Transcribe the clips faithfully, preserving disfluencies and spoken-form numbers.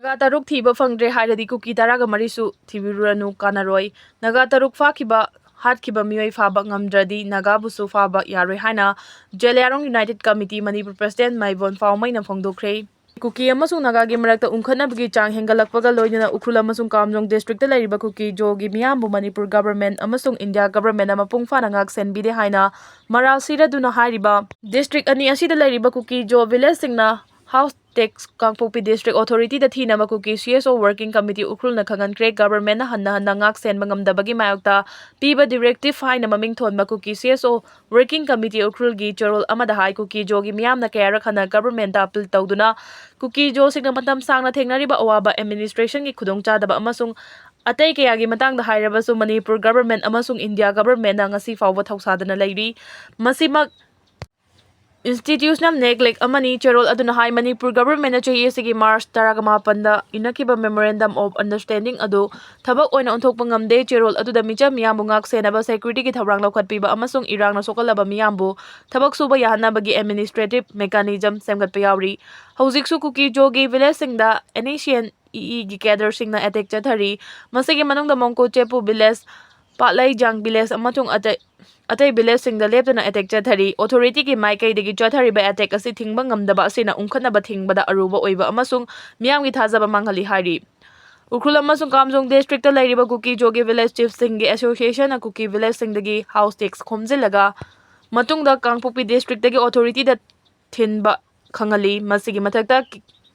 ꯅꯥꯒꯥ ꯇꯔꯨꯛ ꯊꯤꯕ ꯐꯪꯗ꯭ꯔꯦ ꯍꯥꯏꯔꯗꯤ ꯀꯨꯀꯤ ꯇꯔꯥꯒ ꯃꯔꯤꯁꯨ ꯊꯤꯕꯤꯔꯨꯔꯅꯨ, ꯀꯥꯟꯅꯔꯣꯏ꯫ ꯅꯥꯒꯥ ꯇꯔꯨꯛ ꯐꯥꯈꯤꯕ, ꯍꯥꯠꯈꯤꯕ ꯃꯤꯑꯣꯏ ꯐꯥꯕ ꯉꯝꯗ꯭ꯔꯗꯤ ꯅꯥꯒꯥꯕꯨꯁꯨ ꯐꯥꯕ ꯌꯥꯔꯣꯏ ꯍꯥꯏꯅ Zeliangrong United Committee Manipur President ꯃꯥꯏꯕꯣꯟ ꯐꯥꯎꯃꯩꯅ ꯐꯣꯡꯗꯣꯛꯈ꯭ꯔꯦ꯫ ꯀꯨꯀꯤ ꯑꯃꯁꯨꯡ ꯅꯥꯒꯥꯒꯤ ꯃꯔꯛꯇ ꯎꯪꯈꯠꯅꯕꯒꯤ ꯆꯥꯡ ꯍꯦꯟꯒꯠꯂꯛꯄꯒ ꯂꯣꯏꯅꯅ ꯎꯈ꯭ꯔꯨꯜ ꯑꯃꯁꯨꯡ ꯀꯥꯝꯖꯣꯡ district ꯂꯩꯔꯤꯕ ꯀꯨꯀꯤ ꯖꯣꯒꯤ ꯃꯤꯌꯥꯝꯕꯨ ꯃꯅꯤꯄꯨꯔ government ꯑꯃꯁꯨꯡ ꯏꯟꯗꯤꯌꯥ government ꯅ ꯃꯄꯨꯡ ꯐꯥꯅ ꯉꯥꯛ ꯁꯦꯟꯕꯤꯗꯦ ꯍꯥꯏꯅ ꯃꯔꯥꯜ ꯁꯤꯔꯗꯨꯅ ꯍꯥꯏꯔꯤꯕ district ꯑꯅꯤ ꯑꯁꯤꯗ ꯂꯩꯔꯤꯕ ꯀꯨꯀꯤ ꯖꯣ village ꯁꯤꯡꯅ house tax ꯀꯥꯡꯄꯣꯛꯄꯤ district authority ꯗ ꯊꯤꯅꯕ ꯀꯨꯀꯤ C S O Working Committee ꯎꯈ꯭ꯔꯨꯜꯅ ꯈꯪꯍꯟꯈ꯭ꯔꯦ꯫ Government ꯅ ꯍꯟꯅ ꯍꯟꯅ ꯉꯥꯛ ꯁꯦꯟꯕ ꯉꯝꯗꯕꯒꯤ ꯃꯥꯌꯣꯛꯇ ꯄꯤꯕ directive ꯍꯥꯏꯅ ꯃꯃꯤꯡ ꯊꯣꯟꯕ ꯀꯨꯀꯤ C S O Working Committee ꯎꯈ꯭ꯔꯨꯜꯒꯤ ꯆꯦꯔꯣꯜ ꯑꯃꯗ ꯍꯥꯏ, ꯀꯨꯀꯤ ꯖꯣꯒꯤ ꯃꯤꯌꯥꯝꯅ ꯀꯌꯥꯔꯛ ꯍꯟꯅ government ꯗ appeal ꯇꯧꯗꯨꯅ ꯀꯨꯀꯤ ꯖꯣꯁꯤꯡꯅ ꯃꯇꯝ ꯁꯥꯡꯅ ꯊꯦꯡꯅꯔꯤꯕ ꯑꯋꯥꯕ, administration ꯒꯤ ꯈꯨꯗꯣꯡꯆꯥꯗꯕ ꯑꯃꯁꯨꯡ ꯑꯇꯩ ꯀꯌꯥꯒꯤ ꯃꯇꯥꯡꯗ ꯍꯥꯏꯔꯕꯁꯨ ꯃꯅꯤꯄꯨꯔ government ꯑꯃꯁꯨꯡ ꯏꯟꯗꯤꯌꯥ government ꯅ ꯉꯁꯤ ꯐꯥꯎꯕ ꯊꯧꯁꯥꯗꯅ ꯂꯩꯔꯤ꯫ ꯃꯁꯤꯃꯛ institutional neglect ꯑꯃꯅꯤ꯫ ꯆꯦꯔꯣꯜ ꯑꯗꯨꯅ ꯍꯥꯏ, ꯃꯅꯤꯄꯨꯔ government ꯅ ꯆꯍꯤ ꯑꯁꯤꯒꯤ March ꯇꯔꯥꯒ ꯃꯥꯄꯟꯗ ꯏꯅꯈꯤꯕ memorandum of understanding ꯑꯗꯨ ꯊꯕꯛ ꯑꯣꯏꯅ ꯑꯣꯟꯊꯣꯛꯄ ꯉꯝꯗꯦ꯫ ꯆꯦꯔꯣꯜ ꯑꯗꯨꯗ ꯃꯤꯆꯝ ꯃꯤꯌꯥꯝꯕꯨ ꯉꯥꯛ ꯁꯦꯟꯅꯕ, security ꯒꯤ ꯊꯧꯔꯥꯡ ꯂꯧꯈꯠꯄꯤꯕ ꯑꯃꯁꯨꯡ ꯏꯔꯥꯡꯅ ꯁꯣꯛꯍꯜꯂꯕ ꯃꯤꯌꯥꯝꯕꯨ ꯊꯕꯛ ꯁꯨꯕ ꯌꯥꯍꯟꯅꯕꯒꯤ administrative mechanism ꯁꯦꯝꯒꯠꯄ ꯌꯥꯎꯔꯤ꯫ ꯍꯧꯖꯤꯛꯁꯨ ꯀꯨꯀꯤ ꯖꯣꯒꯤ village ꯁꯤꯡꯗ N S C N E E ꯒꯤ cadre ꯁꯤꯡꯅ attack ꯆꯠꯊꯔꯤ꯫ ꯃꯁꯤꯒꯤ ꯃꯅꯨꯡꯗ ꯃꯣꯡꯀꯣ ꯆꯦꯄꯨ village, ꯄꯥꯠꯂꯩꯖꯥꯡ village ꯑꯃꯁꯨꯡ ꯑꯇꯩ, ꯑꯇꯩ village ꯁꯤꯡꯗ ꯂꯦꯞꯇꯅ attack ꯆꯠꯊꯔꯤ꯫ Authority ꯒꯤ ꯃꯥꯏꯀꯩꯗꯒꯤ ꯆꯠꯊꯔꯤꯕ attack ꯑꯁꯤ ꯊꯤꯡꯕ ꯉꯝꯗꯕ ꯑꯁꯤꯅ ꯎꯪꯈꯠꯅꯕ ꯊꯤꯡꯕꯗ ꯑꯔꯨꯕ ꯑꯣꯏꯕ ꯑꯃꯁꯨꯡ ꯃꯤꯌꯥꯝꯒꯤ ꯊꯥꯖꯕ ꯃꯥꯡꯍꯜꯂꯤ ꯍꯥꯏꯔꯤ꯫ ꯎꯈ꯭ꯔꯨꯜ ꯑꯃꯁꯨꯡ ꯀꯥꯝꯖꯣꯡ district ꯂꯩꯔꯤꯕ ꯀꯨꯀꯤ ꯖꯣꯒꯤ village chief ꯁꯤꯡꯒꯤ association ꯅ ꯀꯨꯀꯤ village ꯁꯤꯡꯗꯒꯤ house tax ꯈꯣꯝꯖꯤꯜꯂꯒ ꯃꯇꯨꯡꯗ ꯀꯥꯡꯄꯣꯛꯄꯤ district ꯇꯒꯤ authority ꯗ ꯊꯤꯟꯕ ꯈꯪꯍꯜꯂꯤ꯫ ꯃꯁꯤꯒꯤ ꯃꯊꯛꯇ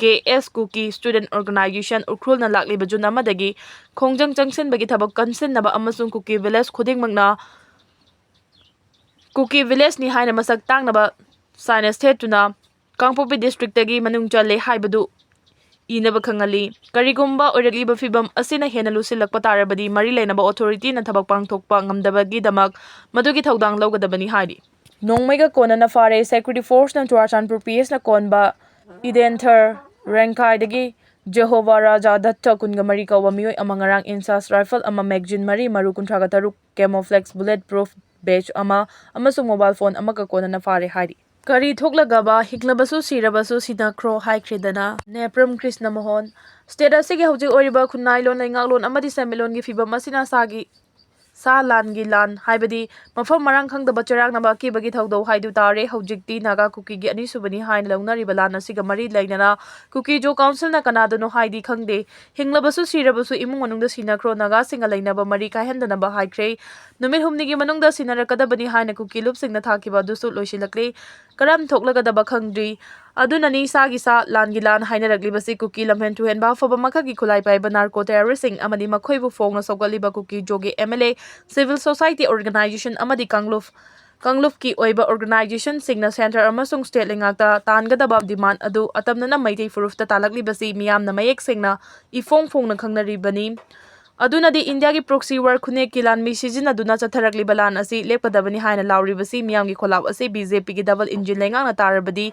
K S Kuki Student Organisation ꯎꯈ꯭ꯔꯨꯜꯅ ꯂꯥꯛꯂꯤꯕ June ꯑꯃꯗꯒꯤ ꯈꯣꯡꯖꯪ ꯆꯪꯁꯤꯟꯕꯒꯤ ꯊꯕꯛ ꯀꯟꯁꯤꯟꯅꯕ ꯑꯃꯁꯨꯡ ꯀꯨꯀꯤ village ꯈꯨꯗꯤꯡꯃꯛꯅ ꯀꯨꯀꯤ village ꯅꯤ ꯍꯥꯏꯅ ꯃꯁꯛ ꯇꯥꯛꯅꯕ signage ꯊꯦꯠꯇꯨꯅ ꯀꯥꯡꯄꯣꯛꯄꯤ district ꯇꯒꯤ ꯃꯅꯨꯡ ꯆꯜꯂꯦ ꯍꯥꯏꯕꯗꯨ ꯏꯅꯕ ꯈꯪꯍꯜꯂꯤ꯫ ꯀꯔꯤꯒꯨꯝꯕ ꯑꯣꯏꯔꯛꯂꯤꯕ ꯐꯤꯚꯝ ꯑꯁꯤꯅ ꯍꯦꯟꯅ ꯂꯨꯁꯤꯜꯂꯛꯄ ꯇꯥꯔꯕꯗꯤ ꯃꯔꯤ ꯂꯩꯅꯕ authority ꯅ ꯊꯕꯛ ꯄꯥꯡꯊꯣꯛꯄ ꯉꯝꯗꯕꯒꯤꯗꯃꯛ ꯃꯗꯨꯒꯤ ꯊꯧꯗꯥꯡ ꯂꯧꯒꯗꯕꯅꯤ ꯍꯥꯏꯔꯤ꯫ ꯅꯣꯡꯃꯩꯒ ꯀꯣꯟꯅꯅ ꯐꯥꯔꯦ꯫ Security force ꯅ ꯆꯨꯔꯥꯆꯥꯟꯄꯨꯔ P S ꯅ ꯀꯣꯟꯕ ꯏꯗꯦꯟꯊꯔ ꯔꯦꯡꯈꯥꯏꯗꯒꯤ ꯖꯦꯍꯣꯚꯥ ꯔꯥꯖꯥ ꯗꯠꯇ ꯀꯨꯟꯒ ꯃꯔꯤ ꯀꯧꯕ ꯃꯤꯑꯣꯏ ꯑꯃ ꯉꯔꯥꯡ INSAS rifle ꯑꯃ, magazine ꯃꯔꯤ, ꯃꯔꯨ ꯀꯨꯟꯊ꯭ꯔꯥꯒ ꯇꯔꯨꯛ, camouflage bullet proof badge ꯑꯃ ꯑꯃꯁꯨꯡ mobile phone ꯑꯃꯒ ꯀꯣꯟꯅꯅ ꯐꯥꯔꯦ ꯍꯥꯏꯔꯤ꯫ ꯀꯔꯤ ꯊꯣꯛꯂꯒꯕ ꯍꯤꯡꯂꯕꯁꯨ ꯁꯤꯔꯕꯁꯨ ꯁꯤꯅꯈ꯭ꯔꯣ ꯍꯥꯏꯈ꯭ꯔꯦꯗꯅ꯫ ꯅꯦꯄ꯭ꯔꯝ ꯀ꯭ꯔꯤꯁꯅ ꯃꯣꯍꯟ꯫ ꯁ꯭ꯇꯦꯠ ꯑꯁꯤꯒꯤ ꯍꯧꯖꯤꯛ ꯑꯣꯏꯔꯤꯕ ꯈꯨꯟꯅꯥꯏꯂꯣꯟ, ꯂꯩꯉꯥꯛꯂꯣꯟ ꯑꯃꯗꯤ ꯁꯦꯟꯃꯤꯠꯂꯣꯟꯒꯤ ꯐꯤꯕꯝ ꯑꯁꯤꯅ ꯁꯥꯒꯤ, ꯁꯥ ꯂꯥꯟꯒꯤ ꯂꯥꯟ, ꯍꯥꯏꯕꯗꯤ ꯃꯐꯝ ꯃꯔꯥꯡ ꯈꯪꯗꯕ ꯆꯔꯥꯡꯅꯕ ꯑꯀꯤꯕꯒꯤ ꯊꯧꯗꯧ ꯍꯥꯏꯗꯨ ꯇꯥꯔꯦ꯫ ꯍꯧꯖꯤꯛꯇꯤ ꯅꯥꯒꯥ ꯀꯨꯀꯤꯒꯤ ꯑꯅꯤꯁꯨꯕꯅꯤ ꯍꯥꯏꯅ ꯂꯧꯅꯔꯤꯕ ꯂꯥꯟ ꯑꯁꯤꯒ ꯃꯔꯤ ꯂꯩꯅꯅ ꯀꯨꯀꯤ ꯖꯣ ꯀꯥꯎꯟꯁꯤꯜꯅ ꯀꯅꯥꯗꯅꯣ ꯍꯥꯏꯗꯤ ꯈꯪꯗꯦ꯫ ꯍꯤꯡꯂꯕꯁꯨ ꯁꯤꯔꯕꯁꯨ ꯏꯃꯨꯡ ꯃꯅꯨꯡꯗ ꯁꯤꯅꯈ꯭ꯔꯣ, ꯅꯥꯒꯥꯁꯤꯡꯒ ꯂꯩꯅꯕ ꯃꯔꯤ ꯀꯥꯏꯍꯟꯗꯅꯕ ꯍꯥꯏꯈ꯭ꯔꯦ꯫ ꯅꯨꯃꯤꯠ ꯍꯨꯝꯅꯤꯒꯤ ꯃꯅꯨꯡꯗ ꯁꯤꯟꯅꯔꯛꯀꯗꯕꯅꯤ ꯍꯥꯏꯅ ꯀꯨꯀꯤ ꯂꯨꯞꯁꯤꯡꯅ ꯊꯥꯈꯤꯕ ꯑꯗꯨꯁꯨ ꯂꯣꯏꯁꯤꯜꯂꯛꯂꯦ꯫ ꯀꯔꯝ ꯊꯣꯛꯂꯒꯗꯕ ꯈꯪꯗ꯭ꯔꯤ꯫ ꯑꯗꯨꯅꯅꯤ ꯁꯥꯒꯤ ꯁꯥ, ꯂꯥꯟꯒꯤ ꯂꯥꯟ ꯍꯥꯏꯅꯔꯛꯂꯤꯕꯁꯤ꯫ ꯀꯨꯀꯤ ꯂꯝꯍꯦꯟ ꯇꯨꯍꯦꯟꯕ ꯑꯐꯕ ꯃꯈꯜꯒꯤ ꯈꯨꯠꯂꯥꯏ ꯄꯥꯏꯕ ꯅꯥꯔꯀꯣ ꯇꯦꯔꯣꯔꯤꯁꯁꯤꯡ ꯑꯃꯗꯤ ꯃꯈꯣꯏꯕꯨ ꯐꯣꯡꯅ ꯁꯧꯒꯠꯂꯤꯕ ꯀꯨꯀꯤ ꯖꯣꯒꯤ M L A, civil society organisation ꯑꯃꯗꯤ ꯀꯥꯡꯂꯨꯞ, ꯀꯥꯡꯂꯨꯞꯀꯤ ꯑꯣꯏꯕ ꯑꯣꯔꯒꯅꯥꯏꯖꯦꯁꯟꯁꯤꯡꯅ ꯁꯦꯟꯇꯔ ꯑꯃꯁꯨꯡ ꯁ꯭ꯇꯦꯠ ꯂꯩꯉꯥꯛꯇ ꯇꯥꯟꯒꯗꯕ ꯗꯤꯃꯥꯟ ꯑꯗꯨ ꯑꯇꯝꯅꯅ ꯃꯩꯇꯩ ꯐꯨꯔꯨꯞꯇ ꯇꯥꯜꯂꯛꯂꯤꯕꯁꯤ ꯃꯤꯌꯥꯝꯅ ꯃꯌꯦꯛ ꯁꯦꯡꯅ ꯏꯐꯣꯡ ꯐꯣꯡꯅ ꯈꯪꯅꯔꯤꯕꯅꯤ꯫ ꯑꯗꯨꯅꯗꯤ ꯏꯟꯗꯤꯌꯥꯒꯤ ꯄ꯭ꯔꯣꯛꯁꯤ ꯋꯥꯔ ꯈꯨꯠꯅꯦꯛꯀꯤ ꯂꯥꯟꯃꯤ ꯁꯤꯖꯤꯟꯅꯗꯨꯅ ꯆꯠꯊꯔꯛꯂꯤꯕ ꯂꯥꯟ ꯑꯁꯤ ꯂꯦꯞꯀꯗꯕꯅꯤ ꯍꯥꯏꯅ ꯂꯥꯎꯔꯤꯕꯁꯤ ꯃꯤꯌꯥꯝꯒꯤ ꯈꯣꯜꯂꯥꯎ ꯑꯁꯤ ꯕꯤ ꯖꯦ ꯄꯤꯒꯤ ꯗꯕꯜ ꯏꯟꯖꯤꯟ ꯂꯩꯉꯥꯛꯅ ꯇꯥꯔꯕꯗꯤ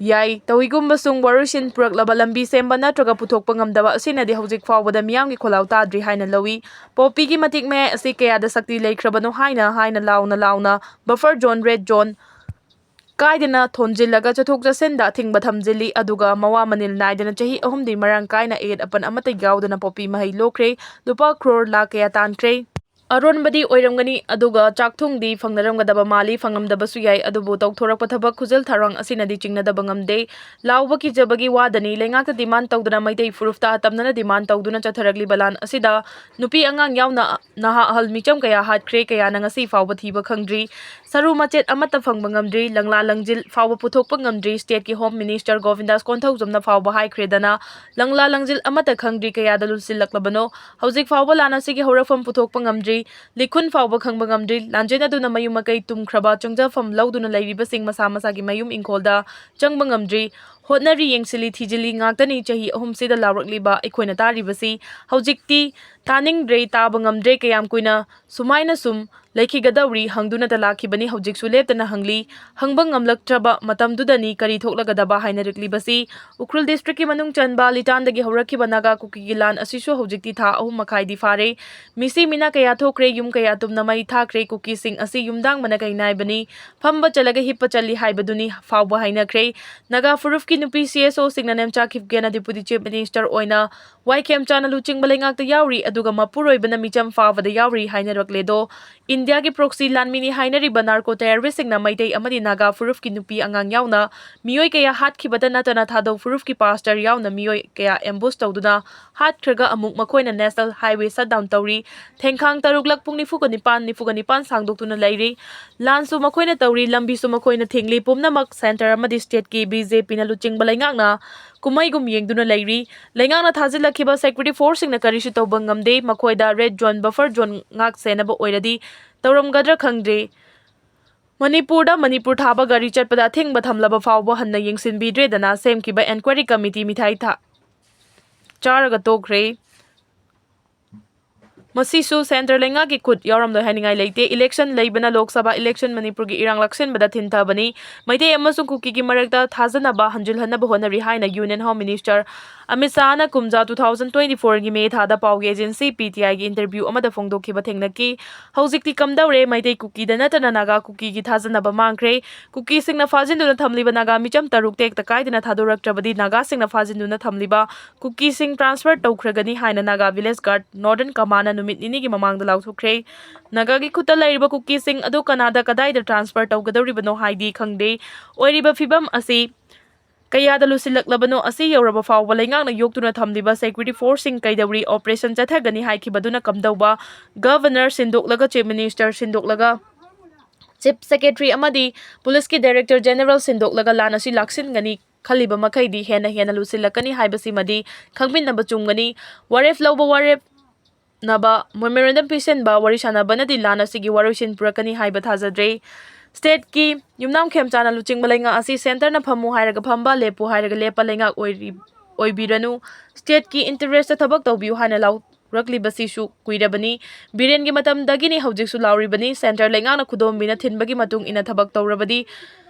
ꯌꯥꯏ꯫ ꯇꯧꯏꯒꯨꯝꯕꯁꯨꯡ ꯋꯥꯔꯣꯏꯁꯤꯟ ꯄꯨꯔꯛꯂꯕ ꯂꯝꯕꯤ ꯁꯦꯝꯕ ꯅꯠꯇ꯭ꯔꯒ ꯄꯨꯊꯣꯛꯄ ꯉꯝꯗꯕ ꯑꯁꯤꯅꯗꯤ ꯍꯧꯖꯤꯛ ꯐꯥꯎꯕꯗ ꯃꯤꯌꯥꯝꯒꯤ ꯈꯣꯜꯂꯥꯎ ꯇꯥꯗ꯭ꯔꯤ ꯍꯥꯏꯅ ꯂꯧꯏ꯫ ꯄꯣꯄꯤꯒꯤ ꯃꯇꯤꯛ ꯃꯌꯥꯏ ꯑꯁꯤ ꯀꯌꯥꯗ ꯁꯛꯇꯤ ꯂꯩꯈ꯭ꯔꯕꯅꯣ ꯍꯥꯏꯅ ꯍꯥꯏꯅ ꯂꯥꯎꯅ ꯂꯥꯎꯅ ꯕꯐꯔ ꯖꯣꯟ, ꯔꯦꯗ ꯖꯣꯟ ꯀꯥꯏꯗꯅ ꯊꯣꯟꯖꯤꯜꯂꯒ ꯆꯠꯊꯣꯛ ꯆꯠꯁꯤꯟꯗ ꯑꯊꯤꯡꯕ ꯊꯝꯖꯤꯜꯂꯤ꯫ ꯑꯗꯨꯒ ꯃꯋꯥ ꯃꯅꯤꯜ ꯅꯥꯏꯗꯅ ꯆꯍꯤ ꯑꯍꯨꯝꯗꯤ ꯃꯔꯥꯡ ꯀꯥꯏꯅ ꯑꯌꯦꯠ ꯑꯄꯟ ꯑꯃꯠꯇ ꯌꯥꯎꯗꯅ ꯄꯣꯄꯤ ꯃꯍꯩ ꯂꯣꯛꯈ꯭ꯔꯦ꯫ ꯂꯨꯄꯥ ꯀ꯭ꯔꯣꯔ ꯂꯥꯈ ꯀꯌꯥ ꯇꯥꯟꯈ꯭ꯔꯦ꯫ ꯑꯔꯣꯟꯕꯗꯤ ꯑꯣꯏꯔꯝꯒꯅꯤ, ꯑꯗꯨꯒ ꯆꯥꯛꯊꯨꯡꯗꯤ ꯐꯪꯅꯔꯝꯒꯗꯕ ꯃꯥꯜꯂꯤ, ꯐꯪꯂꯝꯗꯕꯁꯨ ꯌꯥꯏ, ꯑꯗꯨꯕꯨ ꯇꯧꯊꯣꯔꯛꯄ ꯊꯕꯛ ꯈꯨꯖꯤꯜ ꯊꯧꯔꯥꯡ ꯑꯁꯤꯅꯗꯤ ꯆꯤꯡꯅꯗꯕ ꯉꯝꯗꯦ꯫ ꯂꯥꯎꯕ ꯀꯤꯖꯕꯒꯤ ꯋꯥꯗꯅꯤ꯫ ꯂꯩꯉꯥꯛꯇ ꯗꯤꯃꯥꯟ ꯇꯧꯗꯨꯅ, ꯃꯩꯇꯩ ꯐꯨꯔꯨꯞꯇ ꯑꯇꯝꯅꯅ ꯗꯤꯃꯥꯟ ꯇꯧꯗꯨꯅ ꯆꯠꯊꯔꯛꯂꯤꯕ ꯂꯥꯟ ꯑꯁꯤꯗ ꯅꯨꯄꯤ ꯑꯉꯥꯡ ꯌꯥꯎꯅ ꯅꯍꯥ ꯑꯍꯜ ꯃꯤꯆꯝ ꯀꯌꯥ ꯍꯥꯠꯈ꯭ꯔꯦ, ꯀꯌꯥꯅ ꯉꯁꯤ ꯐꯥꯎꯕ ꯊꯤꯕ ꯈꯪꯗ꯭ꯔꯤ꯫ ꯁꯔꯨ ꯃꯆꯦꯠ ꯑꯃꯠꯇ ꯐꯪꯕ ꯉꯝꯗ꯭ꯔꯤ, ꯂꯪꯂꯥ ꯂꯪꯖꯤꯜ ꯐꯥꯎꯕ ꯄꯨꯊꯣꯛꯄ ꯉꯝꯗ꯭ꯔꯤ꯫ ꯁ꯭ꯇꯦꯠꯀꯤ ꯍꯣꯝ ꯃꯤꯅꯤꯁꯇꯔ ꯒꯣꯕꯤꯟꯗꯥꯁ ꯀꯣꯟꯊꯧꯖꯝꯅ ꯐꯥꯎꯕ ꯍꯥꯏꯈ꯭ꯔꯦꯗꯅ, ꯂꯪꯂꯥ ꯂꯪꯖꯤꯜ ꯑꯃꯠꯇ ꯈꯪꯗ꯭ꯔꯤ꯫ ꯀꯌꯥꯗ ꯂꯨꯁꯤꯜꯂꯛꯂꯕꯅꯣ? ꯍꯧꯖꯤꯛ ꯐꯥꯎꯕ ꯂꯥꯟ ꯑꯁꯤꯒꯤ ꯍꯧꯔꯛꯐꯝ ꯄꯨꯊꯣꯛꯄ ꯉꯝꯗ꯭ꯔꯤ, ꯂꯤꯈꯨꯟ ꯐꯥꯎꯕ ꯈꯪꯕ ꯉꯝꯗ꯭ꯔꯤ꯫ ꯂꯥꯟꯖꯦꯟ ꯑꯗꯨꯅ ꯃꯌꯨꯝ ꯃꯀꯩ ꯇꯨꯝꯈ꯭ꯔꯕ, ꯆꯪꯖꯐꯝ ꯂꯧꯗꯨꯅ ꯂꯩꯔꯤꯕꯁꯤꯡ ꯃꯁꯥ ꯃꯁꯥꯒꯤ ꯃꯌꯨꯝ ꯏꯪꯈꯣꯜꯗ ꯆꯪꯕ ꯉꯝꯗ꯭ꯔꯤ꯫ ꯍꯣꯠꯅꯔꯤ, ꯌꯦꯡꯁꯤꯜꯂꯤ, ꯊꯤꯖꯤꯜꯂꯤ ꯉꯥꯛꯇꯅꯤ꯫ ꯆꯍꯤ ꯑꯍꯨꯝꯁꯤꯗ ꯂꯥꯎꯔꯛꯂꯤꯕ ꯑꯩꯈꯣꯏꯅ ꯇꯥꯔꯤꯕꯁꯤ ꯍꯧꯖꯤꯛꯇꯤ ꯇꯥꯅꯤꯡꯗ꯭ꯔꯦ, ꯇꯥꯕ ꯉꯝꯗ꯭ꯔꯦ꯫ ꯀꯌꯥꯝ ꯀꯨꯏꯅ ꯁꯨꯃꯥꯏꯅ ꯁꯨꯝ ꯂꯩꯈꯤꯒꯗꯧꯔꯤ ꯍꯪꯗꯨꯅꯇ ꯂꯥꯛꯈꯤꯕꯅꯤ꯫ ꯍꯧꯖꯤꯛꯁꯨ ꯂꯦꯞꯇꯅ ꯍꯪꯂꯤ꯫ ꯍꯪꯕ ꯉꯝꯂꯛꯇ꯭ꯔꯕ ꯃꯇꯝꯗꯨꯗꯅꯤ ꯀꯔꯤ ꯊꯣꯛꯂꯒꯗꯕ ꯍꯥꯏꯅꯔꯛꯂꯤꯕꯁꯤ꯫ ꯎꯈ꯭ꯔꯨꯜ district ꯀꯤ ꯃꯅꯨꯡ ꯆꯟꯕ ꯂꯤꯇꯥꯟꯗꯒꯤ ꯍꯧꯔꯛꯈꯤꯕ ꯅꯥꯒꯥ ꯀꯨꯀꯤꯒꯤ ꯂꯥꯟ ꯑꯁꯤꯁꯨ ꯍꯧꯖꯤꯛꯇꯤ ꯊꯥ ꯑꯍꯨꯝ ꯃꯈꯥꯏꯗꯤ ꯐꯥꯔꯦ꯫ ꯃꯤꯁꯤ ꯃꯤꯅꯥ ꯀꯌꯥ ꯊꯣꯛꯈ꯭ꯔꯦ, ꯌꯨꯝ ꯀꯌꯥ ꯇꯨꯝꯅ ꯃꯩ ꯊꯥꯈ꯭ꯔꯦ꯫ ꯀꯨꯀꯤꯁꯤꯡ ꯑꯁꯤ ꯌꯨꯝꯗꯥꯡꯕꯅ ꯀꯩ ꯅꯥꯏꯕꯅꯤ, ꯐꯝꯕ ꯆꯠꯂꯒ ꯍꯤꯞꯄ ꯆꯠꯂꯤ ꯍꯥꯏꯕꯗꯨꯅꯤ ꯐꯥꯎꯕ ꯍꯥꯏꯅꯈ꯭ꯔꯦ꯫ ꯅꯥꯒꯥ ꯐꯨꯔꯨꯞꯀꯤ ꯅꯨꯄꯤ C S O ꯁꯤꯡꯅ ꯅꯦꯝꯆꯥ ꯈꯤꯞꯒꯦꯟꯅ Deputy Chief Minister ꯑꯣꯏꯅ ꯋꯥꯏ ꯈꯦꯝꯆꯥꯅ ꯂꯨꯆꯤꯡꯕ ꯂꯩꯉꯥꯛꯇ ꯌꯥꯎꯔꯤ, ꯑꯗꯨꯒ ꯃꯄꯨꯔꯣꯏꯕꯅ ꯃꯤꯆꯝ ꯐꯥꯕꯗ ꯌꯥꯎꯔꯤ ꯍꯥꯏꯅꯔꯛꯂꯦꯗꯣ꯫ ꯏꯟꯗꯤꯌꯥꯒꯤ proxy ꯂꯥꯟꯃꯤꯅꯤ ꯍꯥꯏꯅꯔꯤꯕ narco terrorist ꯁꯤꯡꯅ ꯃꯩꯇꯩ ꯑꯃꯗꯤ ꯅꯥꯒꯥ ꯐꯨꯔꯨꯞꯀꯤ ꯅꯨꯄꯤ ꯑꯉꯥꯡ ꯌꯥꯎꯅ ꯃꯤꯑꯣꯏ ꯀꯌꯥ ꯍꯥꯠꯈꯤꯕꯇ ꯅꯠꯇꯅ ꯊꯥꯗꯧ ꯐꯨꯔꯨꯞꯀꯤ pastor ꯌꯥꯎꯅ ꯃꯤꯑꯣꯏ ꯀꯌꯥ ambush ꯇꯧꯗꯨꯅ ꯍꯥꯠꯈ꯭ꯔꯒ ꯑꯃꯨꯛ ꯃꯈꯣꯏꯅ national highway shutdown ꯇꯧꯔꯤ꯫ ꯊꯦꯡꯈꯥꯡ ꯇꯔꯨꯛꯂꯛ ꯄꯨꯡ ꯅꯤꯐꯨꯒ ꯅꯤꯄꯥꯟ, ꯅꯤꯐꯨꯒ ꯅꯤꯄꯥꯟ ꯁꯥꯡꯗꯣꯛꯇꯨꯅ ꯂꯩꯔꯤ꯫ ꯂꯥꯟꯁꯨ ꯃꯈꯣꯏꯅ ꯇꯧꯔꯤ, ꯂꯝꯕꯤꯁꯨ ꯃꯈꯣꯏꯅ ꯊꯤꯡꯂꯤ꯫ ꯄꯨꯝꯅꯃꯛ centre ꯑꯃꯗꯤ state ꯀꯤ B J P ꯅ ꯂꯨꯆꯤꯡꯕ ꯂꯩꯉꯥꯛꯅ ꯀꯨꯝꯍꯩꯒꯨꯝ ꯌꯦꯡꯗꯨꯅ ꯂꯩꯔꯤ꯫ ꯂꯩꯉꯥꯛꯅ ꯊꯥꯖꯤꯜꯂꯛꯈꯤꯕ security force ꯁꯤꯡꯅ ꯀꯔꯤꯁꯨ ꯇꯧꯕ ꯉꯝꯗꯦ꯫ ꯃꯈꯣꯏꯗ red zone, buffer zone ꯉꯥꯛ ꯁꯦꯟꯅꯕ ꯑꯣꯏꯔꯗꯤ ꯇꯧꯔꯝꯒꯗ꯭ꯔꯥ ꯈꯪꯗ꯭ꯔꯦ꯫ ꯃꯅꯤꯄꯨꯔꯗ ꯃꯅꯤꯄꯨꯔ ꯊꯥꯕ ꯒꯥꯔꯤ ꯆꯠꯄꯗ ꯑꯊꯤꯡꯕ ꯊꯝꯂꯕ ꯐꯥꯎꯕ ꯍꯟꯅ ꯌꯦꯡꯁꯤꯟꯕꯤꯗ꯭ꯔꯦꯗꯅ ꯁꯦꯝꯈꯤꯕ enquiry committee ꯃꯤꯊꯥꯏ ꯊꯥ-, ꯆꯥꯔꯒ ꯇꯣꯛꯈ꯭ꯔꯦ꯫ ꯃꯁꯤꯁꯨ centre ꯂꯩꯉꯥꯛꯀꯤ ꯈꯨꯠ ꯌꯥꯎꯔꯝꯂꯣꯏ ꯍꯥꯏꯅꯤꯡꯉꯥꯏ ꯂꯩꯇꯦ꯫ Election ꯂꯩꯕꯅ ꯂꯣꯛ ꯁꯚꯥ election ꯃꯅꯤꯄꯨꯔꯒꯤ ꯏꯔꯥꯡ ꯂꯥꯛꯁꯤꯟꯕꯗ ꯊꯤꯟꯊꯕꯅꯤ꯫ ꯃꯩꯇꯩ ꯑꯃꯁꯨꯡ ꯀꯨꯀꯤꯒꯤ ꯃꯔꯛꯇ ꯊꯥꯖꯅꯕ ꯍꯟꯖꯤꯜꯍꯟꯅꯕ ꯍꯣꯠꯅꯔꯤ ꯍꯥꯏꯅ Union Home Minister ꯑꯃꯤꯠ ꯁꯥꯍꯅ ꯀꯨꯝꯖꯥ two thousand twenty-four ꯒꯤ ꯃꯦ ꯊꯥꯗ ꯄꯥꯎꯒꯤ agency P T I ꯒꯤ interview ꯑꯃꯗ ꯐꯣꯡꯗꯣꯛꯈꯤꯕ ꯊꯦꯡꯅꯈꯤ꯫ ꯍꯧꯖꯤꯛꯇꯤ ꯀꯝꯗꯧꯔꯦ? ꯃꯩꯇꯩ ꯀꯨꯀꯤꯗ ꯅꯠꯇꯅ ꯅꯥꯒꯥ ꯀꯨꯀꯤꯒꯤ ꯊꯥꯖꯅꯕ ꯃꯥꯡꯈ꯭ꯔꯦ꯫ ꯀꯨꯀꯤꯁꯤꯡꯅ ꯐꯥꯖꯤꯟꯗꯨꯅ ꯊꯝꯂꯤꯕ ꯅꯥꯒꯥ ꯃꯤꯆꯝ ꯇꯔꯨꯛ ꯇꯦꯛꯇ ꯀꯥꯏꯗꯅ ꯊꯥꯗꯣꯔꯛꯇ꯭ꯔꯕꯗꯤ ꯅꯥꯒꯥꯁꯤꯡꯅ ꯐꯥꯖꯤꯟꯗꯨꯅ ꯊꯝꯂꯤꯕ ꯀꯨꯀꯤꯁꯤꯡ transfer ꯇꯧꯈ꯭ꯔꯒꯅꯤ ꯍꯥꯏꯅ Naga Village Guard Northern Command ꯅ ꯅꯨꯃꯤꯠ ꯅꯤꯅꯤꯒꯤ ꯃꯃꯥꯡꯗ ꯂꯥꯎꯊꯣꯛꯈ꯭ꯔꯦ꯫ ꯅꯥꯒꯥꯒꯤ ꯈꯨꯠꯇ ꯂꯩꯔꯤꯕ ꯀꯨꯀꯤꯁꯤꯡ ꯑꯗꯨ ꯀꯅꯥꯗ ꯀꯗꯥꯏꯗ transfer ꯇꯧꯒꯗꯧꯔꯤꯕꯅꯣ ꯍꯥꯏꯗꯤ ꯈꯪꯗꯦ꯫ ꯑꯣꯏꯔꯤꯕ ꯐꯤꯕꯝ ꯑꯁꯤ ꯀꯌꯥꯗ ꯂꯨꯁꯤꯜꯂꯛꯂꯕꯅꯣ? ꯑꯁꯤ ꯌꯧꯔꯕ ꯐꯥꯎꯕ ꯂꯩꯉꯥꯛꯅ ꯌꯣꯛꯇꯨꯅ ꯊꯝꯂꯤꯕ security force ꯁꯤꯡ ꯀꯩꯗꯧꯔꯤ? Operation ꯆꯠꯊꯒꯅꯤ ꯍꯥꯏꯈꯤꯕꯗꯨꯅ ꯀꯝꯗꯧꯕ? Governor ꯁꯤꯟꯗꯣꯛꯂꯒ, Chief Minister ꯁꯤꯟꯗꯣꯛꯂꯒ, Chief Secretary ꯑꯃꯗꯤ Police ꯀꯤ Director General ꯁꯤꯟꯗꯣꯛꯂꯒ ꯂꯥꯟ ꯑꯁꯤ ꯂꯥꯛꯁꯤꯟꯒꯅꯤ ꯈꯜꯂꯤꯕ ꯃꯈꯩꯗꯤ ꯍꯦꯟꯅ ꯍꯦꯟꯅ ꯂꯨꯁꯤꯜꯂꯛꯀꯅꯤ ꯍꯥꯏꯕꯁꯤꯃꯗꯤ ꯈꯪꯃꯤꯟꯅꯕ ꯆꯨꯝꯒꯅꯤ꯫ ꯋꯥꯔꯦꯞ ꯂꯧꯕ, ꯋꯥꯔꯦꯞ ꯅꯕ memorandum ꯄꯤꯁꯤꯟꯕ, ꯋꯥꯔꯤ ꯁꯥꯟꯅꯕꯅꯗꯤ ꯂꯥꯟ ꯑꯁꯤꯒꯤ ꯋꯥꯔꯣꯏꯁꯤꯟ ꯄꯨꯔꯛꯀꯅꯤ ꯍꯥꯏꯕ ꯊꯥꯖꯗ꯭ꯔꯦ꯫ ꯁ꯭ꯇꯦꯠꯀꯤ ꯌꯨꯝꯅꯥꯝ ꯈꯦꯝꯆꯥꯟꯅ ꯂꯨꯆꯤꯡꯕ ꯂꯩꯉꯥꯛ ꯑꯁꯤ ꯁꯦꯟꯇꯔꯅ ꯐꯝꯃꯨ ꯍꯥꯏꯔꯒ ꯐꯝꯕ, ꯂꯦꯞꯄꯨ ꯍꯥꯏꯔꯒ ꯂꯦꯞꯄ ꯂꯩꯉꯥꯛ ꯑꯣꯏꯔꯤ-, ꯑꯣꯏꯕꯤꯔꯅꯨ, ꯁ꯭ꯇꯦꯠꯀꯤ ꯏꯟꯇꯔꯦꯁꯇ ꯊꯕꯛ ꯇꯧꯕꯤꯌꯨ ꯍꯥꯏꯅ ꯂꯥꯎꯔꯛꯂꯤꯕꯁꯤꯁꯨ ꯀꯨꯏꯔꯕꯅꯤ꯫ ꯕꯤꯔꯦꯟꯒꯤ ꯃꯇꯝꯗꯒꯤꯅꯤ ꯍꯧꯖꯤꯛꯁꯨ ꯂꯥꯎꯔꯤꯕꯅꯤ꯫ ꯁꯦꯟꯇꯔ ꯂꯩꯉꯥꯛꯅ ꯈꯨꯗꯣꯝꯕꯤꯅ ꯊꯤꯟꯕꯒꯤ ꯃꯇꯨꯡ ꯏꯟꯅ ꯊꯕꯛ ꯇꯧꯔꯕꯗꯤ,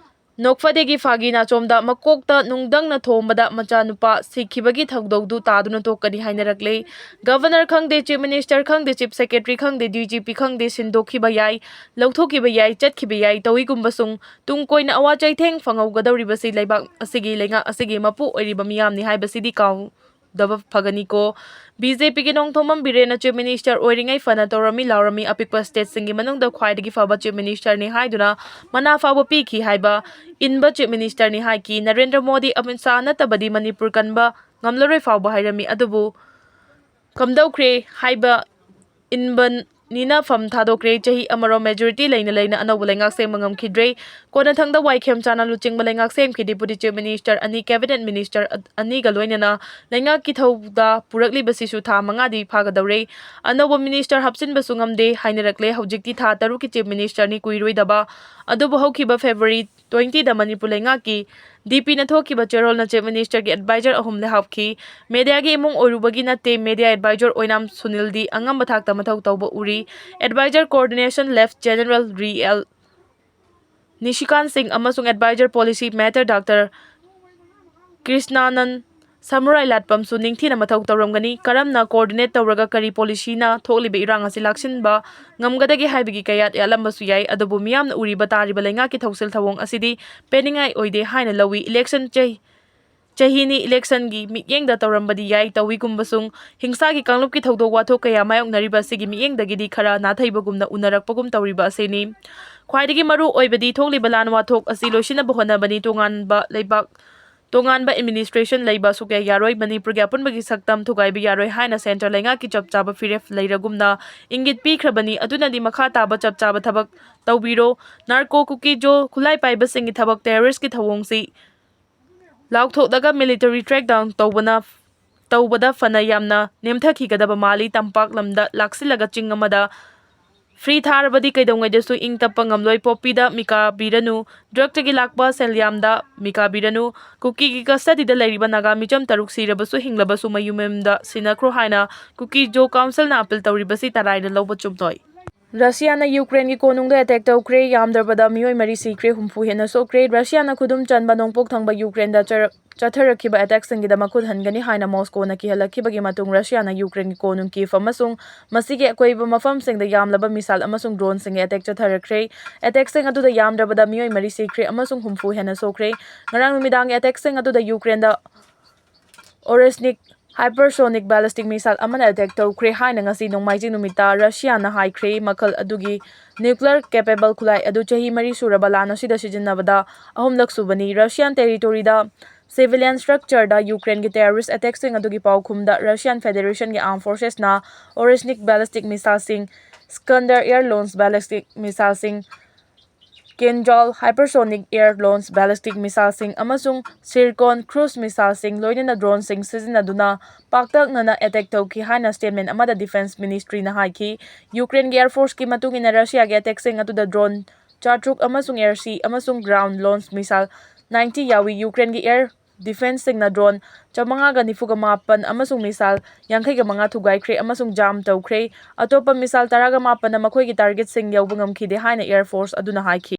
ꯅꯣꯛꯐꯗꯦꯒꯤ ꯐꯥꯒꯤ ꯅꯥꯆꯣꯝꯗ ꯃꯀꯣꯛꯇ ꯅꯨꯡꯗꯪꯅ ꯊꯣꯝꯕꯗ ꯃꯆꯥꯅꯨꯄꯥ ꯁꯤꯈꯤꯕꯒꯤ ꯊꯧꯗꯧꯗꯨ ꯇꯥꯗꯨꯅ ꯇꯣꯛꯀꯅꯤ ꯍꯥꯏꯅꯔꯛꯂꯦ꯫ ꯒꯚꯔꯅꯔ ꯈꯪꯗꯦ, ꯆꯤꯐ ꯃꯤꯅꯤꯁꯇꯔ ꯈꯪꯗꯦ, ꯆꯤꯐ ꯁꯦꯀ꯭ꯔꯦꯇꯔꯤ ꯈꯪꯗꯦ, ꯗꯤ ꯖꯤ ꯄꯤ ꯈꯪꯗꯦ, ꯁꯤꯟꯗꯣꯛꯈꯤꯕ ꯌꯥꯏ, ꯂꯧꯊꯣꯛꯈꯤꯕ ꯌꯥꯏ, ꯆꯠꯈꯤꯕ ꯌꯥꯏ ꯇꯧꯏꯒꯨꯝꯕꯁꯨꯡ ꯇꯨꯡ ꯀꯣꯏꯅ ꯑꯋꯥ ꯆꯩꯊꯦꯡ ꯐꯪꯍꯧꯒꯗꯧꯔꯤꯕꯁꯤ ꯂꯩꯕꯥꯛ ꯑꯁꯤꯒꯤ, ꯂꯩꯉꯥꯛ ꯑꯁꯤꯒꯤ ꯃꯄꯨ ꯑꯣꯏꯔꯤꯕ ꯃꯤꯌꯥꯝꯅꯤ ꯍꯥꯏꯕꯁꯤꯗꯤ ꯀꯥꯎꯗꯕ ꯐꯒꯅꯤꯀꯣ꯫ ꯕꯤ ꯖꯦ ꯄꯤꯒꯤ ꯅꯣꯡꯊꯣꯝꯕꯝ ꯕꯤꯔꯦꯟꯅ ꯆꯤꯐ ꯃꯤꯅꯤꯁꯇꯔ ꯑꯣꯏꯔꯤꯉꯩ ꯐꯅ ꯇꯧꯔꯝꯃꯤ ꯂꯥꯎꯔꯝꯃꯤ, ꯑꯄꯤꯛꯄ ꯁ꯭ꯇꯦꯠꯁꯤꯡꯒꯤ ꯃꯅꯨꯡꯗ ꯈ꯭ꯋꯥꯏꯗꯒꯤ ꯐꯕ ꯆꯤꯐ ꯃꯤꯅꯤꯁꯇꯔꯅꯤ ꯍꯥꯏꯗꯨꯅ ꯃꯅꯥ ꯐꯥꯎꯕ ꯄꯤꯈꯤ ꯍꯥꯏꯕ ꯏꯟꯕ ꯆꯤꯐ ꯃꯤꯅꯤꯁꯇꯔꯅꯤ ꯍꯥꯏꯈꯤ꯫ ꯅꯔꯦꯟꯗ꯭ꯔ ꯃꯣꯗꯤ, ꯑꯃꯤꯠ ꯁꯥꯍ ꯅꯠꯇꯕꯗꯤ ꯃꯅꯤꯄꯨꯔ ꯀꯟꯕ ꯉꯝꯂꯔꯣꯏ ꯐꯥꯎꯕ ꯍꯥꯏꯔꯝꯃꯤ꯫ ꯑꯗꯨꯕꯨ ꯀꯝꯗꯧꯈ꯭ꯔꯦ ꯍꯥꯏꯕ ꯏꯟꯕꯅꯤꯅ ꯐꯝ ꯊꯥꯗꯣꯛꯈ꯭ꯔꯦ꯫ ꯆꯍꯤ ꯑꯃꯔꯣꯝ ꯃꯦꯖꯣꯔꯤꯇꯤ ꯂꯩꯅ ꯂꯩꯅ ꯑꯅꯧꯕ ꯂꯩꯉꯥꯛ ꯁꯦꯝꯕ ꯉꯝꯈꯤꯗ꯭ꯔꯦ꯫ ꯀꯣꯟꯅꯊꯪꯗ ꯋꯥꯏ ꯈꯦꯝꯆꯥꯅ ꯂꯨꯆꯤꯡꯕ ꯂꯩꯉꯥꯛ ꯁꯦꯝꯈꯤ꯫ ꯗꯤꯄꯨꯇꯤ ꯆꯤꯐ ꯃꯤꯅꯤꯁꯇꯔ ꯑꯅꯤ, ꯀꯦꯕꯤꯅꯦꯠ ꯃꯤꯅꯤꯁꯇꯔ ꯑ-, ꯑꯅꯤꯒ ꯂꯣꯏꯅꯅ ꯂꯩꯉꯥꯛꯀꯤ ꯊꯧꯗꯥ ꯄꯨꯔꯛꯂꯤꯕꯁꯤꯁꯨ ꯊꯥ ꯃꯉꯥꯗꯤ ꯐꯥꯒꯗꯧꯔꯦ꯫ ꯑꯅꯧꯕ ꯃꯤꯅꯤꯁꯇꯔ ꯍꯥꯞꯆꯤꯟꯕꯁꯨ ꯉꯝꯗꯦ ꯍꯥꯏꯅꯔꯛꯂꯦ꯫ ꯍꯧꯖꯤꯛꯇꯤ ꯊꯥ ꯇꯔꯨꯛꯀꯤ ꯆꯤꯐ ꯃꯤꯅꯤꯁꯇꯔꯅꯤ ꯀꯨꯏꯔꯣꯏꯗꯕ꯫ ꯑꯗꯨꯕꯨ ꯍꯧꯈꯤꯕ ꯐꯦꯕ꯭ꯔꯨꯋꯥꯔꯤ ꯇ꯭ꯋꯦꯟꯇꯤꯗ ꯃꯅꯤꯄꯨꯔ ꯂꯩꯉꯥꯛꯀꯤ ꯗꯤ ꯄꯤꯅ ꯊꯣꯛꯈꯤꯕ ꯆꯦꯔꯣꯜꯅ ꯆꯤꯐ ꯃꯤꯅꯤꯁꯇꯔꯒꯤ ꯑꯦꯗꯚꯥꯏꯖꯔ ꯑꯍꯨꯝ ꯂꯩꯍꯥꯞꯈꯤ꯫ ꯃꯦꯗꯤꯌꯥꯒꯤ ꯏꯃꯨꯡ ꯑꯣꯏꯔꯨꯕꯒꯤ ꯅꯠꯇꯦ, ꯃꯦꯗꯤꯌꯥ ꯑꯦꯗꯚꯥꯏꯖꯔ ꯑꯣꯏꯅꯥꯝ ꯁꯨꯅꯤꯜꯗꯤ ꯑꯉꯝꯕ ꯊꯥꯛꯇ ꯃꯊꯧ ꯇꯧꯕ ꯎꯔꯤ꯫ ꯑꯦꯗꯚꯥꯏꯖꯔ ꯀꯣꯑꯣꯔꯗꯤꯅꯦꯁꯟ ꯂꯦꯐ ꯖꯦꯅꯔꯦꯜ ꯔꯤ ꯑꯦꯜ ꯅꯤꯁꯤꯀꯥꯟ ꯁꯤꯡ ꯑꯃꯁꯨꯡ ꯑꯦꯗꯚꯥꯏꯖꯔ ꯄꯣꯂꯤꯁꯤ ꯃꯦꯇꯔ ꯗꯥꯛꯇꯔ ꯀ꯭ꯔꯤꯁꯅꯥꯅꯟ ꯁꯃꯨꯔꯥꯏ ꯂꯥꯠꯄꯝꯁꯨ ꯅꯤꯡꯊꯤꯅ ꯃꯊꯧ ꯇꯧꯔꯝꯒꯅꯤ꯫ ꯀꯔꯝꯅ ꯀꯣꯑꯣꯔꯗꯤꯅꯦꯠ ꯇꯧꯔꯒ ꯀꯔꯤ ꯄꯣꯂꯤꯁꯤꯅ ꯊꯣꯛꯂꯤꯕ ꯏꯔꯥꯡ ꯑꯁꯤ ꯂꯥꯛꯁꯤꯟꯕ ꯉꯝꯒꯗꯒꯦ ꯍꯥꯏꯕꯒꯤ ꯀꯌꯥꯠ ꯌꯥꯠꯂꯝꯕꯁꯨ ꯌꯥꯏ꯫ ꯑꯗꯨꯕꯨ ꯃꯤꯌꯥꯝꯅ ꯎꯔꯤꯕ ꯇꯥꯔꯤꯕ ꯂꯩꯉꯥꯛꯀꯤ ꯊꯧꯁꯤꯜ ꯊꯧꯑꯣꯡ ꯑꯁꯤꯗꯤ ꯄꯦꯟꯅꯤꯡꯉꯥꯏ ꯑꯣꯏꯗꯦ ꯍꯥꯏꯅ ꯂꯧꯏ꯫ ꯏꯂꯦꯛꯁꯟ ꯆꯍꯤ, ꯆꯍꯤꯅꯤ, ꯏꯂꯦꯛꯁꯟꯒꯤ ꯃꯤꯠꯌꯦꯡꯗ ꯇꯧꯔꯝꯕꯗꯤ ꯌꯥꯏ ꯇꯧꯏꯒꯨꯝꯕꯁꯨꯡ ꯍꯤꯡꯁꯥꯒꯤ ꯀꯥꯡꯂꯨꯞꯀꯤ ꯊꯧꯗꯣꯛ ꯋꯥꯊꯣꯛ ꯀꯌꯥ ꯃꯥꯌꯣꯛꯅꯔꯤꯕ ꯑꯁꯤꯒꯤ ꯃꯤꯠꯌꯦꯡꯗꯒꯤꯗꯤ ꯈꯔ ꯅꯥꯊꯩꯕꯒꯨꯝꯅ ꯎꯅꯔꯛꯄꯒꯨꯝ ꯇꯧꯔꯤꯕ ꯑꯁꯤꯅꯤ꯫ ꯈ꯭ꯋꯥꯏꯗꯒꯤ ꯃꯔꯨ ꯑꯣꯏꯕꯗꯤ ꯊꯣꯛꯂꯤꯕ ꯂꯥꯟ ꯋꯥꯊꯣꯛ ꯑꯁꯤ ꯂꯣꯏꯁꯤꯟꯅꯕ ꯍꯣꯠꯅꯕꯅꯤ꯫ ꯇꯣꯉꯥꯟꯕ ꯂꯩꯕꯥꯛ, ꯇꯣꯉꯥꯟꯕ ꯑꯦꯗꯃꯤꯅꯤꯁꯇ꯭ꯔꯦꯁꯟ ꯂꯩꯕ ꯁꯨꯛꯌꯥ ꯌꯥꯔꯣꯏ꯫ ꯃꯅꯤꯄꯨꯔꯒꯤ ꯑꯄꯨꯟꯕꯒꯤ ꯁꯛꯇꯝ ꯊꯨꯒꯥꯏꯕ ꯌꯥꯔꯣꯏ ꯍꯥꯏꯅ ꯁꯦꯟꯇꯔ ꯂꯩꯉꯥꯛꯀꯤ ꯆꯞ ꯆꯥꯕ ꯐꯤꯔꯦꯞ ꯂꯩꯔꯒꯨꯝꯅ ꯏꯪꯒꯤꯠ ꯄꯤꯈ꯭ꯔꯕꯅꯤ꯫ ꯑꯗꯨꯅꯗꯤ ꯃꯈꯥ ꯇꯥꯕ ꯆꯞ ꯆꯥꯕ ꯊꯕꯛ ꯇꯧꯕꯤꯔꯣ꯫ ꯅꯥꯔꯀꯣ ꯀꯨꯀꯤ ꯖꯣ ꯈꯨꯠꯂꯥꯏ ꯄꯥꯏꯕꯁꯤꯡꯒꯤ ꯊꯕꯛ, ꯇꯦꯔꯣꯔꯤꯁꯀꯤ ꯊꯧꯑꯣꯡꯁꯤ ꯂꯥꯎꯊꯣꯛꯂꯒ ꯃꯤꯂꯤꯇꯔꯤ ꯀ꯭ꯔꯦꯛꯗꯥꯎꯟ ꯇꯧꯕꯅ, ꯇꯧꯕꯗ ꯐꯅ ꯌꯥꯝꯅ ꯅꯦꯝꯊꯈꯤꯒꯗꯕ ꯃꯥꯜꯂꯤ꯫ ꯇꯝꯄꯥꯛ ꯂꯝꯗ ꯂꯥꯛꯁꯤꯜꯂꯒ ꯆꯤꯡ ꯑꯃꯗ Free ꯊꯥꯔꯕꯗꯤ ꯀꯩꯗꯧꯉꯩꯗꯁꯨ ꯏꯪ ꯇꯞꯄ ꯉꯝꯂꯣꯏ꯫ ꯄꯣꯞꯄꯤꯗ ꯃꯤꯀꯥ ꯕꯤꯔꯅꯨ, drug ꯇꯒꯤ ꯂꯥꯛꯄ ꯁꯦꯜ ꯌꯥꯝꯗ ꯃꯤꯀꯥ ꯕꯤꯔꯅꯨ꯫ ꯀꯨꯀꯤꯒꯤ custody ꯗ ꯂꯩꯔꯤꯕ ꯅꯥꯒꯥ ꯃꯤꯆꯝ ꯇꯔꯨꯛ ꯁꯤꯔꯕꯁꯨ ꯍꯤꯡꯂꯕꯁꯨ ꯃꯌꯨꯝ ꯃꯌꯨꯝꯗ ꯁꯤꯟꯅꯈ꯭ꯔꯣ ꯍꯥꯏꯅ ꯀꯨꯀꯤ ꯖꯣ council ꯅ appeal ꯇꯧꯔꯤꯕꯁꯤ ꯇꯔꯥꯏꯅ ꯂꯧꯕ ꯆꯨꯝꯂꯣꯏ꯫ ꯔꯁꯤꯌꯥꯅ ꯌꯨꯀ꯭ꯔꯦꯟꯒꯤ ꯀꯣꯅꯨꯡꯗ attack ꯇꯧꯈ꯭ꯔꯦ꯫ ꯌꯥꯝꯗ꯭ꯔꯕꯗ ꯃꯤꯑꯣꯏ ꯃꯔꯤ ꯁꯤꯈ꯭ꯔꯦ, ꯍꯨꯝꯐꯨ ꯍꯦꯟꯅ ꯁꯣꯛꯈ꯭ꯔꯦ꯫ ꯔꯁꯤꯌꯥꯅ ꯈꯨꯗꯨꯝ ꯆꯟꯕ ꯅꯣꯡꯄꯣꯛ ꯊꯪꯕ ꯌꯨꯀ꯭ꯔꯦꯟꯗ ꯆꯔ-, ꯆꯠꯊꯔꯛꯈꯤꯕ attack ꯁꯤꯡꯒꯤꯗꯃꯛ ꯈꯨꯠ ꯍꯟꯒꯅꯤ ꯍꯥꯏꯅ ꯃꯣꯁꯀꯣꯅ ꯀꯤꯍꯜꯂꯛꯈꯤꯕꯒꯤ ꯃꯇꯨꯡ ꯔꯁꯤꯌꯥꯅ ꯌꯨꯀ꯭ꯔꯦꯟꯒꯤ ꯀꯣꯅꯨꯡ ꯀꯤꯌꯦꯚ ꯑꯃꯁꯨꯡ ꯃꯁꯤꯒꯤ ꯑꯀꯣꯏꯕ ꯃꯐꯝꯁꯤꯡꯗ ꯌꯥꯝꯂꯕ missile ꯑꯃꯁꯨꯡ drone ꯁꯤꯡꯒꯤ attack ꯆꯠꯊꯔꯛꯈ꯭ꯔꯦ꯫ Attack ꯁꯤꯡ ꯑꯗꯨꯗ ꯌꯥꯝꯗ꯭ꯔꯕꯗ ꯃꯤꯑꯣꯏ ꯃꯔꯤ ꯁꯤꯈ꯭ꯔꯦ ꯑꯃꯁꯨꯡ ꯍꯨꯝꯐꯨ ꯍꯦꯟꯅ ꯁꯣꯛꯈ꯭ꯔꯦ꯫ ꯉꯔꯥꯡ ꯅꯨꯃꯤꯗꯥꯡꯒꯤ attack ꯁꯤꯡ ꯑꯗꯨꯗ ꯌꯨꯀ꯭ꯔꯦꯟꯗ Oreshnik hypersonic ballistic missile ꯑꯃꯅ attack ꯇꯧꯈ꯭ꯔꯦ ꯍꯥꯏꯅ ꯉꯁꯤ ꯅꯣꯡꯃꯥꯏꯖꯤꯡ ꯅꯨꯃꯤꯠꯇ ꯔꯁꯤꯌꯥꯅ ꯍꯥꯏꯈ꯭ꯔꯦ꯫ ꯃꯈꯜ ꯑꯗꯨꯒꯤ nuclear capable ꯈꯨꯠꯂꯥꯏ ꯑꯗꯨ ꯆꯍꯤ ꯃꯔꯤ ꯁꯨꯔꯕ ꯂꯥꯟ ꯑꯁꯤꯗ ꯁꯤꯖꯤꯟꯅꯕꯗ ꯑꯍꯨꯝꯂꯛ ꯁꯨꯕꯅꯤ꯫ Russian territory ꯗ civilian structure ꯗ ꯌꯨꯀ꯭ꯔꯦꯟꯒꯤ terrorist attack ꯁꯤꯡ ꯑꯗꯨꯒꯤ ꯄꯥꯎꯈꯨꯝꯗ Russian Federation ꯒꯤ armed forces ꯅ Oreshnik ballistic missile ꯁꯤꯡ, Iskander air launched ballistic missile ꯁꯤꯡ, Kinzhal hypersonic air launched ballistic missile ꯁꯤꯡ ꯑꯃꯁꯨꯡ Zircon cruise missile ꯁꯤꯡ, ꯂꯣꯏꯅꯅ drone ꯁꯤꯡ ꯁꯤꯖꯤꯟꯅꯗꯨꯅ ꯄꯥꯛꯇꯛꯅꯅ attack ꯇꯧꯈꯤ ꯍꯥꯏꯅ statement ꯑꯃꯗ Defense Ministry ꯅ ꯍꯥꯏꯈꯤ꯫ ꯌꯨꯀ꯭ꯔꯦꯟꯒꯤ Air Force ꯀꯤ ꯃꯇꯨꯡ ꯏꯟꯅ, ꯔꯁꯤꯌꯥꯒꯤ attack ꯁꯤꯡ ꯑꯗꯨꯗ drone ꯆꯥꯇ꯭ꯔꯨꯛ ꯑꯃꯁꯨꯡ air, sea ꯑꯃꯁꯨꯡ ground launched missile ninety ꯌꯥꯎꯏ꯫ ꯌꯨꯀ꯭ꯔꯦꯟꯒꯤ air defence ꯁꯤꯡꯅ drone ꯆꯥꯃꯉꯥꯒ ꯅꯤꯐꯨꯒ ꯃꯥꯄꯟ ꯑꯃꯁꯨꯡ missile ꯌꯥꯡꯈꯩꯒ ꯃꯉꯥ ꯊꯨꯒꯥꯏꯈ꯭ꯔꯦ ꯑꯃꯁꯨꯡ jam ꯇꯧꯈ꯭ꯔꯦ꯫ ꯑꯇꯣꯞꯄ missile ꯇꯔꯥꯒ ꯃꯥꯄꯟꯅ ꯃꯈꯣꯏꯒꯤ target ꯁꯤꯡ ꯌꯧꯕ ꯉꯝꯈꯤꯗꯦ ꯍꯥꯏꯅ Air Force ꯑꯗꯨꯅ ꯍꯥꯏꯈꯤ꯫